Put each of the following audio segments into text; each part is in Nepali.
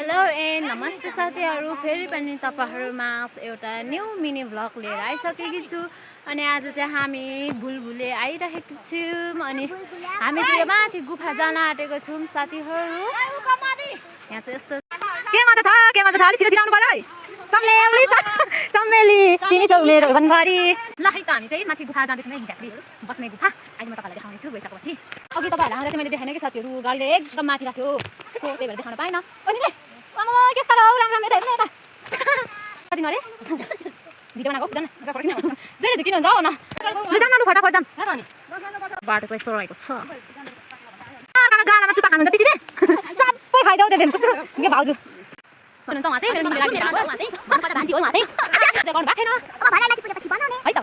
हेलो एन्ड नमस्ते साथीहरू, फेरि पनि तपाईहरुमा एउटा न्यू मिनी भ्लग लिएर आइसकेकी छु। अनि आज चाहिँ हामी बुलबुले आइरहेको छौँ अनि हामी चाहिँ माथि गुफा जान आँटेको छौँ साथीहरू। यहाँ चाहिँ यस्तो केमा त छ अलि छिटो छिराउनु पर्यो है। चम्मेली छ चम्मेली तिमी छौ मेरो भनभरि। ल है त हामी चाहिँ माथि गुफा जाँदैछौँ है, झाँक्री बस्ने गुफा। आज म तपाईहरुलाई देखाउने छु गइसकेपछि। अघि तपाईहरुलाई आउँदा चाहिँ मैले देखाएन कि साथीहरू, गाडीले एकदम माथि राख्यो सो त्यही भएर देखाउन पाएन। अनि के आमा के साह्रो राम्रो राम्रो हेर्नु यता कति नरे भिडियो बनाएको जान जहिले झुकिनु हुन्छ हो न जान लु फटाफट जाम बाटो यस्तो रहेको छ। गानामा चुपा खानु त त्यसरी सबै खाइदेऊ त्यो कस्तो के भाउजू सुन्नुहुन्छ उहाँ चाहिँ मेरो मिल्ने लागि भएको उहाँ चाहिँ भान्ती हो उहाँ चाहिँ गर्नु भएको छैन अब भाइ माथि पुगेपछि बनाउने है त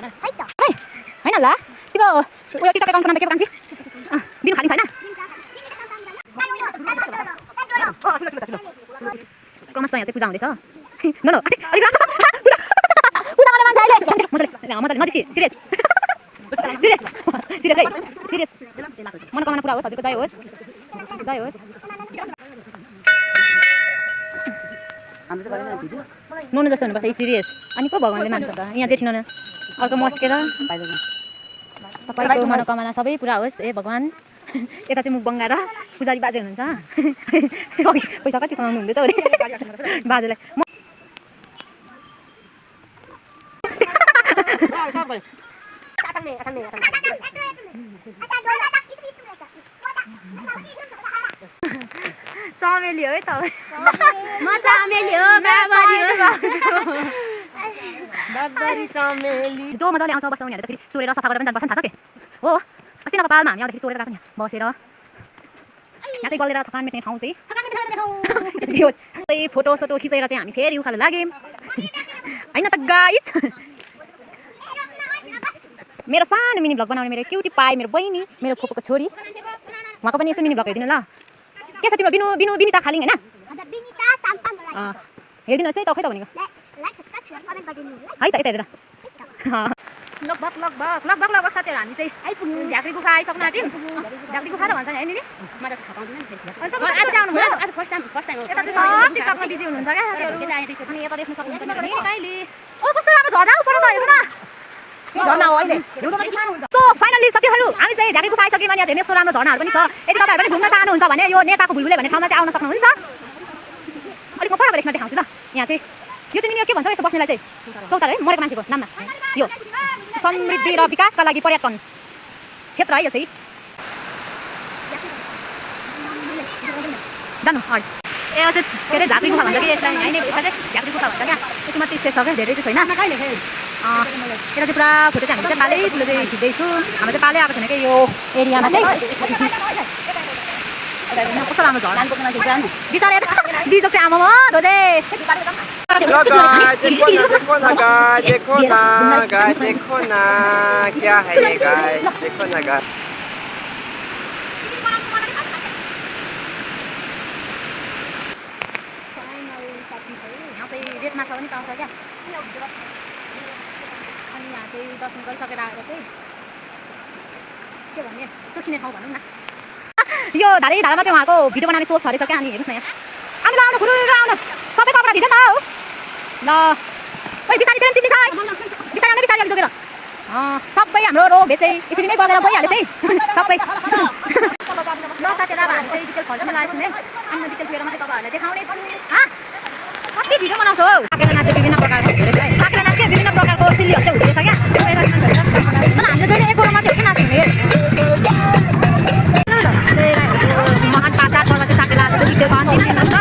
हैन ल तिम्रो उयो टिकटक एकाउन्ट बनाउँदा के कान्छी बिनु खाली छैन क्रमशः यहाँ चाहिँ पूजा हुँदैछ। नो नो अलिक राम्रो पूजा गर्ने मान्छे अहिले मजाले नजिसी सिरियस सिरियस सिरियस है सिरियस मनोकामना पुरा होस्, हजुरको जय होस् जय होस्। नुनु जस्तो हुनुपर्छ सिरियस। अनि को भगवान्ले मान्छ त यहाँ जेठी नन अर्को मस्केर तपाईँको मनोकामना सबै पुरा होस् ए भगवान्। यता चाहिँ मुख बङ्गाएर पुजारी बाजे हुनुहुन्छ अघि पैसा कति कमाउनु हुँदैछ अरे बाजेलाई चमेली हो है त म चमेली हो बाबरी हो बाबरी चमेली जो मजाले आउँछ बस्छ उनीहरूले त फेरि सोरेर सफा गरेर पनि जानुपर्छ नि थाहा छ के हो। अस्ति नपालमा हामी आउँदाखेरि सोरेर गएको नि बसेर यहाँ चाहिँ गलेर थकान मेट्ने ठाउँ चाहिँ त्यही फोटो सोटो खिचेर चाहिँ हामी फेरि उकालो लाग्यौँ होइन त गाइस। मेरो सानो मिनी भ्लग बनाउने मेरो क्युटी पाए मेरो बहिनी मेरो फुपूको छोरी उहाँको पनि यसो मिनी भ्लग हेरिदिनु ल। के छ तिम्रो बिनु बिनु बिनिता खालिङ होइन हेरिदिनुहोस् है त खै त भनेको है त यता हेरेर लगभग लगभग लगभग लगभग साथीहरू हामी चाहिँ आइपुग्नु झाँक्री गुफा आइसक्नु आँट्यौँ। झाँक्री गुफा त भन्छ नि नि टिकटकमा बिजी हुनुहुन्छ क्या साथीहरू। अनि यता देख्न सक्नुहुन्छ कहिले कस्तो राम्रो झर्ना उपर त हेर्नु न। सो फाइनली साथीहरू हामी चाहिँ झाँक्री गुफा आइसक्यौँ अनि हेर्नु यस्तो राम्रो झर्नाहरू पनि छ। यदि तपाईँहरू पनि घुम्न चाहनुहुन्छ भने यो नेपालको बुलबुले भन्ने ठाउँमा चाहिँ आउन सक्नुहुन्छ। अलिक म पर यसमा देखाउँछु ल। यहाँ चाहिँ यो चाहिँ के भन्छ यस्तो बस्नेलाई चाहिँ चौतार है मरेको मान्छेको नाममा यो समृद्धि र विकासका लागि पर्यटन क्षेत्र है यो चाहिँ जानु ए चाहिँ के अरे झाँक्री गुफा भन्छ कि यसलाई होइन यसमा चाहिँ झाँक्री गुफा भन्छ क्या यति मात्रै स्पेस छ क्या धेरै चाहिँ छैन। यसलाई चाहिँ पुरा फोटो चाहिँ हामी चाहिँ पालै ठुलो चाहिँ खिच्दैछु। हाम्रो चाहिँ पालै आएको छैन कि यो एरियामा चाहिँ कस्तो राम्रो झर्ना बिचरा बिजोक चाहिँ आमा धोजे देखो ना गाइस देखो ना क्या है ये गाइस देखो ना गाइस। यहाँ चाहिँ रेड माछा पनि पाउँछ क्या। अनि यहाँ चाहिँ दर्शन गरिसकेर आएर चाहिँ के भन्ने चोखिने ठाउँ भनौँ न। यो धारै धारामा चाहिँ उहाँको भिडियो बनाउने सोच छरेछ क्या। अनि हेर्नुहोस् न यहाँ आउनु खुरुर आउनु सबै कपडा भिज्छ त हो ल ओइ बिचारी चाहिँ चिन्ने छ बिचारी आउने बिचारी अलि जोगेर सबै हाम्रो रोग चाहिँ यसरी नै बगेर गइहाल्छ है सबै ल साथीहरू। अब हामी चाहिँ डिटेल फर्स्टमा लागेको छौँ है अनि डिटेल फेर मात्रै तपाईँहरूलाई देखाउने छु। कति भिडियो बनाउँछु हौ काकेर नाच्यो विभिन्न प्रकारको काकेर नाच्यो विभिन्न प्रकारको सिल्लीहरू चाहिँ हुँदैछ क्या। तर हामीले जहिले एक गोरो मात्रै हो कि नाच्नु हुने महान पाचार पर्व चाहिँ साकेर आएको छ डिटेलको अन्तिम दिन हुन्छ।